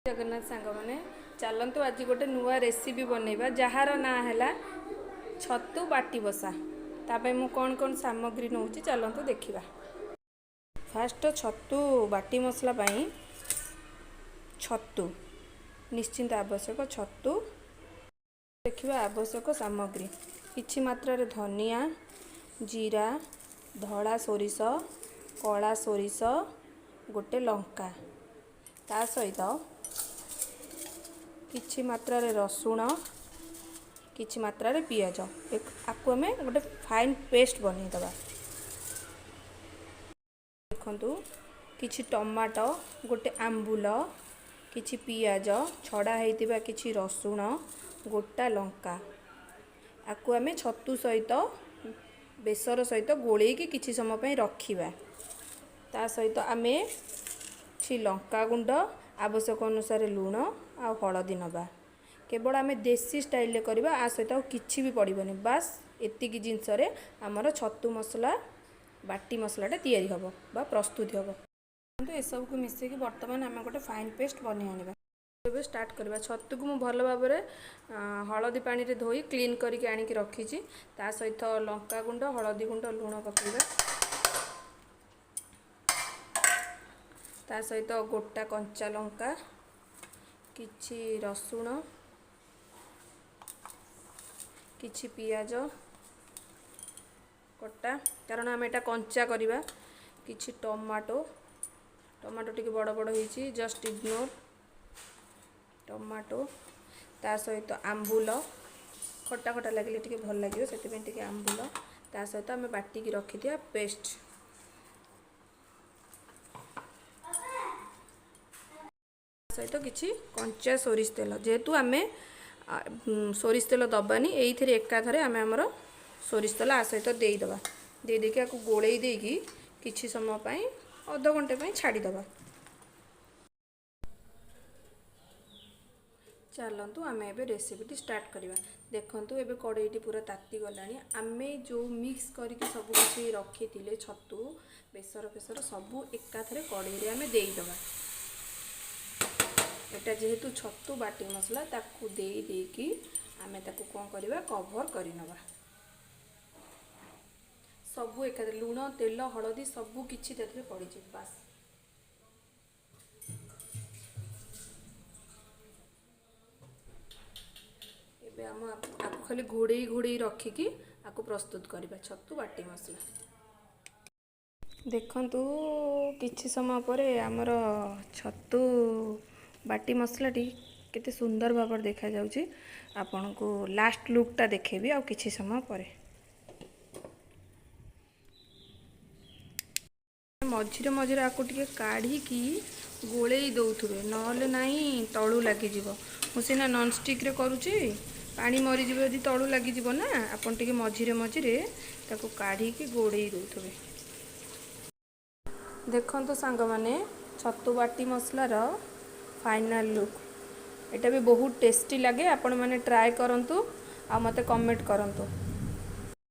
ଜଗନ୍ନାଥ ସାଙ୍ଗମାନେ, ଚାଲନ୍ତୁ ଆଜି ଗୋଟେ ନୂଆ ରେସିପି ବନେଇବା, ଯାହାର ନାଁ ହେଲା ଛତୁ ବାଟି ବସା। ତା ପାଇଁ ମୁଁ କ'ଣ କ'ଣ ସାମଗ୍ରୀ ନେଉଛି, ଚାଲନ୍ତୁ ଦେଖିବା। ଫାଷ୍ଟ ଛତୁ ବାଟି ମସଲା ପାଇଁ ଛତୁ ନିଶ୍ଚିନ୍ତ ଆବଶ୍ୟକ। ଛତୁ ଦେଖିବା ଆବଶ୍ୟକ ସାମଗ୍ରୀ: କିଛି ମାତ୍ରାରେ ଧନିଆ, ଜିରା, ଧଳା ସୋରିଷ, କଳା ସୋରିଷ, ଗୋଟେ ଲଙ୍କା, ତା ସହିତ କିଛି ମାତ୍ରାରେ ରସୁଣ, କିଛି ମାତ୍ରାରେ ପିଆଜ। ଆକୁ ଆମେ ଗୋଟେ ଫାଇନ୍ ପେଷ୍ଟ ବନେଇଦେବା। ଦେଖନ୍ତୁ, କିଛି ଟମାଟୋ, ଗୋଟେ ଆମ୍ବୁଲ, କିଛି ପିଆଜ, ଛଡ଼ା ହେଇଥିବା କିଛି ରସୁଣ, ଗୋଟା ଲଙ୍କା। ଆକୁ ଆମେ ଛତୁ ସହିତ, ବେସର ସହିତ ଗୋଳେଇକି କିଛି ସମୟ ପାଇଁ ରଖିବା। ତା ସହିତ ଆମେ କିଛି ଲଙ୍କା ଗୁଣ୍ଡ, ଆବଶ୍ୟକ ଅନୁସାରେ ଲୁଣ ଆଉ ହଳଦୀ ନେବା। କେବଳ ଆମେ ଦେଶୀ ଷ୍ଟାଇଲରେ କରିବା, ଆ ସହିତ ଆଉ କିଛି ବି ପଡ଼ିବନି। ବାସ୍, ଏତିକି ଜିନିଷରେ ଆମର ଛତୁ ମସଲା ବାଟି ମସଲାଟା ତିଆରି ହେବ ବା ପ୍ରସ୍ତୁତି ହେବ। ଏସବୁକୁ ମିଶାଇକି ବର୍ତ୍ତମାନ ଆମେ ଗୋଟେ ଫାଇନ୍ ପେଷ୍ଟ ବନେଇ ଆଣିବା। ଏବେ ଷ୍ଟାର୍ଟ କରିବା। ଛତୁକୁ ମୁଁ ଭଲ ଭାବରେ ହଳଦୀ ପାଣିରେ ଧୋଇ କ୍ଲିନ୍ କରିକି ଆଣିକି ରଖିଛି। ତା ସହିତ ଲଙ୍କା ଗୁଣ୍ଡ, ହଳଦୀ ଗୁଣ୍ଡ, ଲୁଣ ପକାଇବା। ତା ସହିତ ଗୋଟା କଞ୍ଚା ଲଙ୍କା, କିଛି ରସୁଣ, କିଛି ପିଆଜ କଟା, କାରଣ ଆମେ ଏଇଟା କଞ୍ଚା କରିବା। କିଛି ଟମାଟୋ, ଟମାଟୋ ଟିକେ ବଡ଼ ବଡ଼ ହେଇଛି, ଜଷ୍ଟ ଇଗ୍ନୋର ଟମାଟୋ। ତା ସହିତ ଆମ୍ବୁଲ, ଖଟା ଖଟା ଲାଗିଲେ ଟିକେ ଭଲ ଲାଗିବ, ସେଥିପାଇଁ ଟିକେ ଆମ୍ବୁଲ। ତା ସହିତ ଆମେ ବାଟିକି ରଖିଥିବା ପେଷ୍ଟ। ସହିତ କିଛି କଞ୍ଚା ସୋରିଷ ତେଲ। ଯେହେତୁ ଆମେ ସୋରିଷ ତେଲ ଦେବାନି, ଏଇଥିରେ ଏକାଥରେ ଆମେ ଆମର ସୋରିଷ ତେଲ ଆ ସହିତ ଦେଇଦେବା। ଦେଇ ଦେଇକି ଆକୁ ଗୋଳେଇ ଦେଇକି କିଛି ସମୟ ପାଇଁ, ଅଧଘଣ୍ଟେ ପାଇଁ ଛାଡ଼ିଦେବା। ଚାଲନ୍ତୁ ଆମେ ଏବେ ରେସିପିଟି ଷ୍ଟାର୍ଟ କରିବା। ଦେଖନ୍ତୁ, ଏବେ କଡ଼େଇଟି ପୁରା ତାତି ଗଲାଣି। ଆମେ ଯେଉଁ ମିକ୍ସ କରିକି ସବୁ କିଛି ରଖିଥିଲେ, ଛତୁ ବେସର ଫେସର ସବୁ ଏକାଥରେ କଡ଼େଇରେ ଆମେ ଦେଇଦେବା। ଏଟା ଯେହେତୁ ଛତୁ ବାଟି ମସଲା, ତାକୁ ଦେଇ ଦେଇକି ଆମେ ତାକୁ କ'ଣ କରିବା? କଭର୍ କରିନେବା। ସବୁ ଏକାଥରେ, ଲୁଣ, ତେଲ, ହଳଦୀ ସବୁ କିଛି ତା ଦେହରେ ପଡ଼ିଛି। ବାସ୍, ଏବେ ଆମ ଆକୁ ଖାଲି ଘୋଡ଼େଇ ଘୋଡ଼େଇ ରଖିକି ଆକୁ ପ୍ରସ୍ତୁତ କରିବା ଛତୁ ବାଟି ମସଲା। ଦେଖନ୍ତୁ, କିଛି ସମୟ ପରେ ଆମର ଛତୁ ବାଟି ମସଲାଟି କେତେ ସୁନ୍ଦର ଭାବରେ ଦେଖାଯାଉଛି। ଆପଣଙ୍କୁ ଲାଷ୍ଟ ଲୁକ୍ଟା ଦେଖେଇବି ଆଉ କିଛି ସମୟ ପରେ। ମଝିରେ ମଝିରେ ଆକୁ ଟିକେ କାଢ଼ିକି ଗୋଳେଇ ଦେଉଥିବେ, ନହେଲେ ନାହିଁ ତଳୁ ଲାଗିଯିବ। ମୁଁ ସିନା ନନଷ୍ଟିକ୍ରେ କରୁଛି, ପାଣି ମରିଯିବ ଯଦି ତଳୁ ଲାଗିଯିବ ନା। ଆପଣ ଟିକେ ମଝିରେ ମଝିରେ ତାକୁ କାଢ଼ିକି ଗୋଳେଇ ଦେଉଥିବେ। ଦେଖନ୍ତୁ ସାଙ୍ଗମାନେ, ଛତୁ ବାଟି ମସଲାର ଫାଇନାଲ୍ ଲୁକ୍। ଏଇଟା ବି ବହୁତ ଟେଷ୍ଟି ଲାଗେ। ଆପଣମାନେ ଟ୍ରାଏ କରନ୍ତୁ ଆଉ ମୋତେ କମେଣ୍ଟ କରନ୍ତୁ।